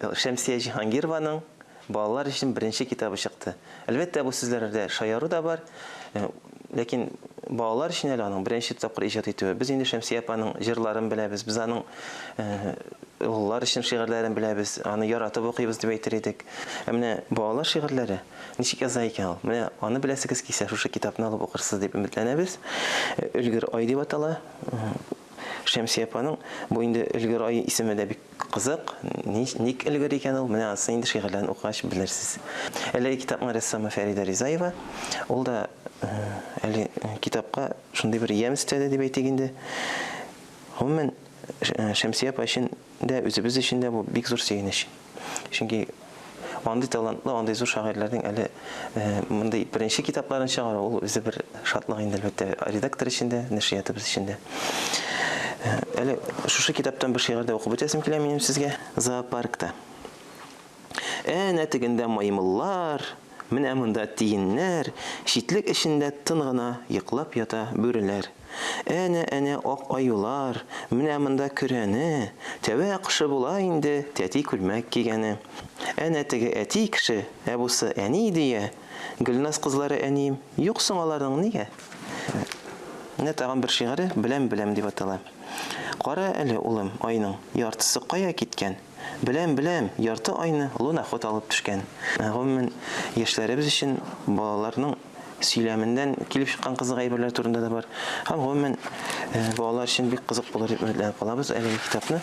Шәмсия Җиһангированың балалар өчен беренче китабы чыкты. Әлбәттә, бу сүзләрдә шаяру да бар, ләкин балалар өчен әле аның беренче тапкыр иҗат итүе. Без инде Шәмсия апаның җырларын беләбез, без аның олылар өчен шигырьләрен беләбез, аны яратып укыйбыз дип әйтер идек. Ә менә балалар шигырьләре ничек яза икән ул? Менә аны беләсегез килсә, шушы китапны алып укырсыз дип өметләнәбез. Өлгер ай дип атала. Шәмсия апаның бу инде Өлгер ай исеме дә бик кызык. Ник өлгер икән ул? Менә анысын инде шигырьләрен укыгач белерсез. Әлеге китапның рәссамы Фәридә Ризаева. Ул да әле китапка шундый бер ямь өстәде дип әйтик инде. Гомумән, Шәмсия апа өчен дә, үзебез өчен дә бу бик зур сөенеч. Чөнки андый талантлы, андый зур шагыйрьләрнең әле мондый беренче китапларын чыгару, ул үзе бер шатлык инде, әлбәттә, редактор өчен дә, нәшриятыбыз өчен дә. Әле шушы китаптан бер шигырь дә укып үтәсем килә минем сезгә. Зоопаркта. Әнә тегендә маймыллар, менә монда тиеннәр, читлек эчендә тын гына йоклап ята бүреләр. Әнә, әнә ак аюлар, менә монда көрәне, тәвә кошы була инде тәти күлмәк кигәне. Әнә теге әти кеше, ә бусы әни дия, Гөлназ кызлары әнием, юк соң аларның нигә? Менә тагын бер шигыре, Беләм, беләм дип атала. Кара әле, улым, айның яртысы кая киткән? Беләм, беләм, ярты айны луноход алып төшкән. Гомумән, яшьләребез өчен балаларның сөйләменнән килеп чыккан кызык әйберләр турында да бар. Һәм гомумән, балалар өчен бик кызык булыр дип өметләнеп калабыз әлеге китапны.